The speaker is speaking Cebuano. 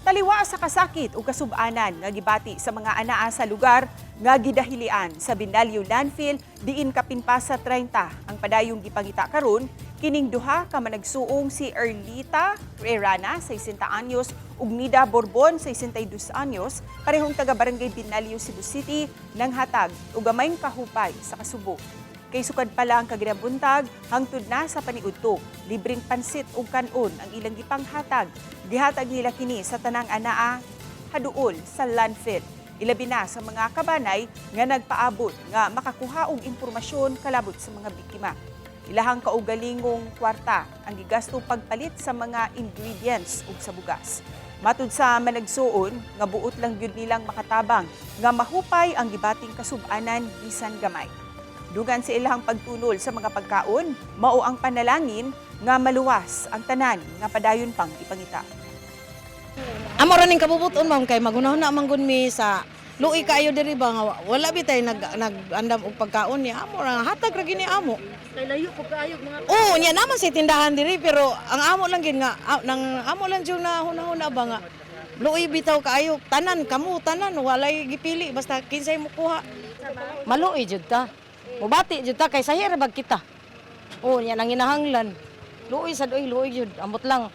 Taliwa sa kasakit ug kasub-anan nga gibati sa mga anaa sa lugar nga gidahilian sa Binaliw Landfill, diin kapin pa sa 30 ang padayong gipangita karon, kining duha ka managsuong si Erlita Rerana, 60 anyos, ug Nida Borbon, 62 anyos, parehong taga Barangay Binaliw, Cebu City, nang hatag og gamayng kahupay sa kasubo. Kay sukad pa lang kaginabuntag hangtod na sa paniudto, libreng pansit ug kanon ang ilang gipanghatag. Gihatag nila kini sa tanang anaa haduol sa landfill. Ilabi na sa mga kabanay nga nagpaabot nga makakuha og impormasyon kalabot sa mga biktima. Ilahang kaugalingong kwarta ang gigasto pagpalit sa mga ingredients ug sa bugas. Matud sa managsuon nga buot lang gyud nilang makatabang nga mahupay ang gibating kasub-anan bisan gamay. Dugan sa ilahang pagtunol sa mga pagkaon, mao ang panalangin nga maluwas ang tanan nga padayon pang ipangita. Amo ra ning kabubuton, ma'am, kay maghunahuna man gud mi sa luoy kaayo diri ba nga wala bitay nag andam og pagkaon ni amo ra, hatag ra gini amo. Kay layo po kaayo mga Oo, niya naman sa tindahan diri, pero ang amo lang gid nga nang amo lang jud na hunahuna ba nga luoy bitaw kaayo, tanan kamo, tanan, walay gipili, basta kinsay mo kuha. Maluoy jud ta. Mubati jud ta kay sahi ra bag kita. Oh, niya nang inahanglan. Luoy sad oy, luoy jud. Amot lang.